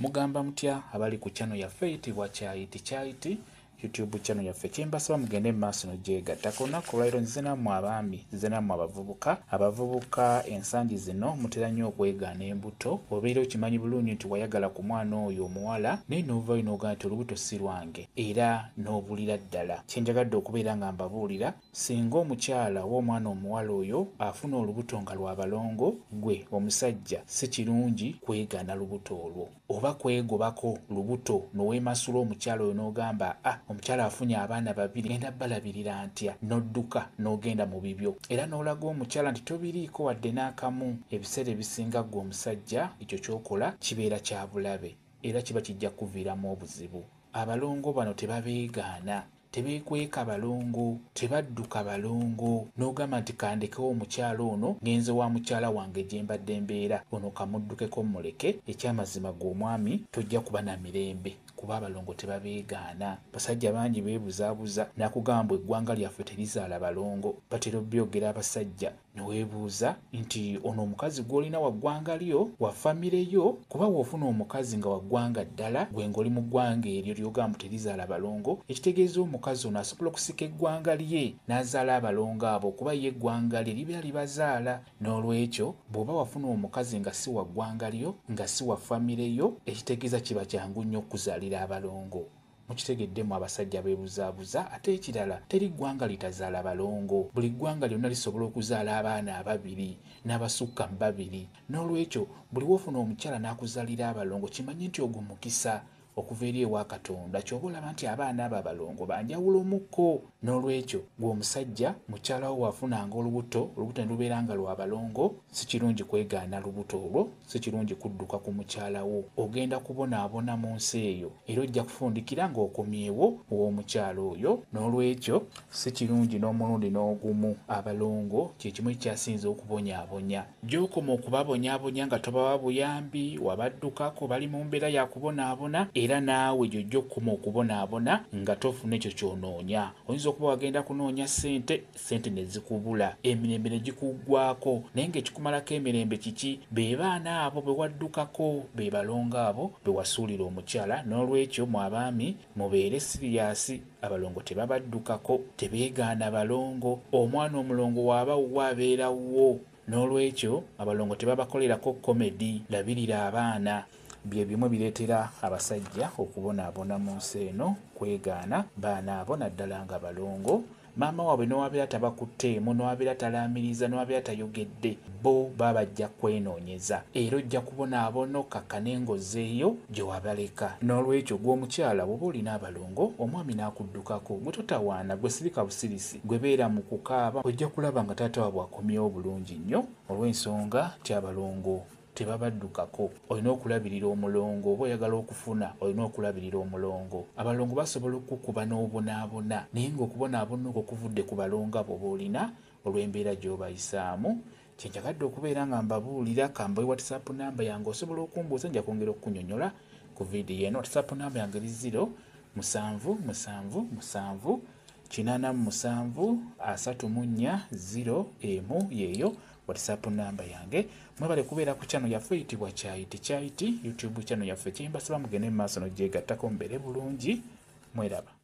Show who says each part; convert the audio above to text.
Speaker 1: Mugamba mutya abali ku channel yaffe eyitibwa Kyayiti Kyayiti YouTube channel yaffe? Kyembasaba mugende mu maaso nogyegattako. Olunaku olwaliro nzize nammwe abaami, nzize nammwe abavubuka. Abavubuka ensangi zino mutera nnyo okwegaana embuto. Obeera okimanyi bulungi nti wayagala ku mwana oyo omuwala, naye n'ovaayo n'ogamba nti olubuto si lwange, era n'obulira ddala. Kyenjagadde okubeera nga mbabuulira, singa omukyala oba omwana omuwala oyo afuna olubuto nga lwa balongo, gwe omusajja si kirungi kwegaana lubuto olwo oba kwegobako lubuto noweemasula omukyala oyo n'ogamba, ah, omukyala afunye abaana babiri, ngenda balabirira ntya? N'odduka n'ogenda mu bibyo era n'olaga omukyala nti tobiriiko wadde n'akamu. Ebiseera ebisinga ggwe omusajja ekyo ky'okola kibeera kya bulabe era kiba kijja kukuviiramu obuzibu. Abalongo bano tebabeegaana, tebeekweka balongo, tebadduka balongo n'ogamba nti kandekewo omukyala ono, ngenze wa mukyala wange gye mbadde mbeera, ono kamuddukeko mmuleke. Ekyamazima gwe omwami tojja kuba na mirembe, kuba abalongo tebabeegaana. Basajja bangi beebuzaabuza n'akugamba eggwanga lyaffe terizaala balongo. Batera obyogera abasajja, ne weebuuza nti ono omukazi gw'olina wa ggwanga lyo, wa famire yo? Kuba bw'ofuna omukazi nga wa ggwanga ddala, gwe ng'oli mu ggwanga eryo ly'ogamba terizaala balongo, ekitegeeza omukazi ono asobola okusika eggwanga lye n'azaala abalongo abo, kuba ye eggwanga lye libeera libazaala. N'olwekyo bw'oba wafuna omukazi nga si wa ggwanga lyo, nga si wa famire yo, ekitegeeza kiba kyangu nnyo okuzaalira abalongo. Mukitegeddemu abasajja beebuzaabuza. Ate ekirala, teri ggwanga litazaala balongo. Buli ggwanga lyonna lisobola okuzaala abaana ababiri n'abasukka mu babiri. N'olwekyo buli w'ofuna omukyala n'akuzaalira abalongo, kimanye nti ogwo mukisa okuva eri ewa Katonda. Ky'oba olaba nti abaana abo abalongo banjawulomukko. N'olwekyo gwe omusajja, mukyala wo bw'afunanga olubuto, olubuto ne lubeera nga lwa balongo, si kirungi kwegaana lubuto olwo, si kirungi kudduka ku mukyala wo. Ogenda kubonaabona mu nsi eyo era ojja kufundikira ng'okomyewo ow'omukyala oyo. N'olwekyo si kirungi n'omulundi n'ogumu. Abalongo kye kimu ekyasinze okubonyaabonya. Gy'okoma okubabonyaabonya nga tobawa buyambi, wabaddukako, bali mu mbeera ya kubonaabona, era naawe gy'ojja okukoma okubonaabona nga tofuna ekyo ky'onoonya. Oyinza okuba wagenda kunoonya ssente, ssente ne zikubula, emirembe ne gikuggwaako, naye ng'ekikumalako emirembe kiki? Be baana abo be waddukako, be balongo abo be wasuulira omukyala. N'olwekyo mu abaami mubeere siriyaasi, abalongo tebabaddukako, tebeegaana balongo. Omwana omulongo w'aba wuwo abeera wuwo. N'olwekyo abalongo tebabakolerako komedi. Labirira abaana. Bye bimu ebireetera abasajja okubonaabona mu nsi eno, kwegaana baana abo naddala nga balongo. Maama waabwe n'owabeera tabakutteemu, n'owabeera talaamiriza, n'owabeera tayogedde, bo baba bajja kwenoonyeza era ojja kubonaabona okkakkane ng'ozzeeyo gye wabaleka. N'olwekyo gwe omukyala bw'oba olina abalongo, omwami n'akuddukako, gwe totawaana, gwe sirika busirisi, gwe beera mu kukaaba, ojja kulaba nga taata waabwe akomyewo bulungi nnyo, olw'ensonga nti abalongo tebabaddukako. Olina okulabirira omulongo, oba oyagala okufuna olina okulabirira omulongo. Abalongo basobola okukukuba n'obonaabona, naye ng'okubonaabona okwo kuvudde ku balongo abo b'olina olw'embeera gy'obayisaamu. Kyenjagadde okubeera nga mbabuulira, kambawe WhatsApp namba yange, osobola okumbuuza, nja kwongera okukunyonnyola ku vidiyo eno. WhatsApp namba yange eri 0 7 7 7 87 34 0 1, yeeyo WhatsApp namba yange. Mwebale kubeera ku channel yaffe eyitibwa Kyayiti Kyayiti YouTube channel yaffe. Kyembasaba mugende mu maaso n'ogyegattako, mubeere bulungi, mweraba.